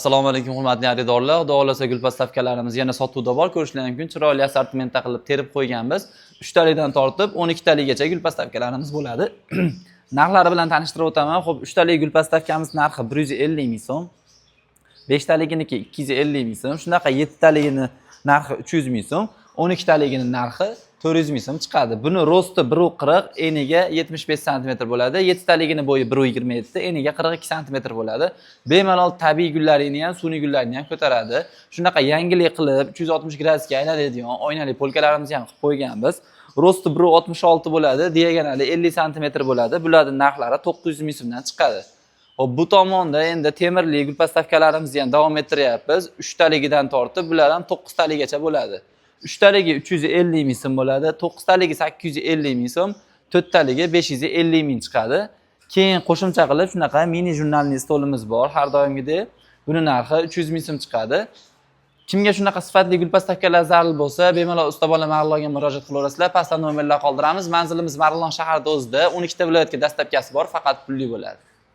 Assalomu alaykum, hurmatli xaridorlar. Xudo xohlasa, gul подставка larimiz yana sotuvda bor. Ko'rishlari mumkin, chiroyli assortimentda qilib terib qo'yganmiz. 3 talidan tortib 12 taligacha gul подставка larimiz bo'ladi. Narxlari bilan tanishtirib o'taman. Xo'p, 3 talik gul подставка miz narxi 150 ming so'm. 5 taliginiki 250 ming so'm. Shunaqa 7 taligini narxi 300 ming so'm. 12 taligini narxi 400 ming so'm chiqadi. Buni рост i 1,40, eniga 75 santimetr bo'ladi. 7 taligini bo'yi 1,27, eniga 42 santimetr bo'ladi. Bemalol tabiiy gullaringni ham, sun'iy gullarni ham ko'taradi. Shunaqa yangilik qilib 360 gradusga aylanadigan oynali полка larimizni ham qilib qo'yganmiz. Рост i 1,66 bo'ladi, diagonali 50 santimetr bo'ladi. Bularning narxlari 900 ming so'mdan chiqadi. Hop, bu tomonda endi temirli gul подставка larimizni ham davom ettiryapmiz. 3 taligidan tortib bular ham 9 taligacha bo'ladi. 3 taligi 350 ming so'm bo'ladi, 9 taligi 850 ming so'm, 4 taligi 550 ming chiqadi. Keyin qo'shimcha qilib shunaqa мини журнальный stolimiz bor, har doimgidek. Buni narxi 300 ming so'm chiqadi. Kimga shunaqa sifatli gul подставка lar zarur bo'lsa, bemalol Usta bola Marg'ilonga murojaat qilaverasizlar. Pastda nomerlar qoldiramiz. Manzilimiz Marg'ilon shahrida o'zida, 12 ta viloyatga доставка si bor, faqat pulli bo'ladi.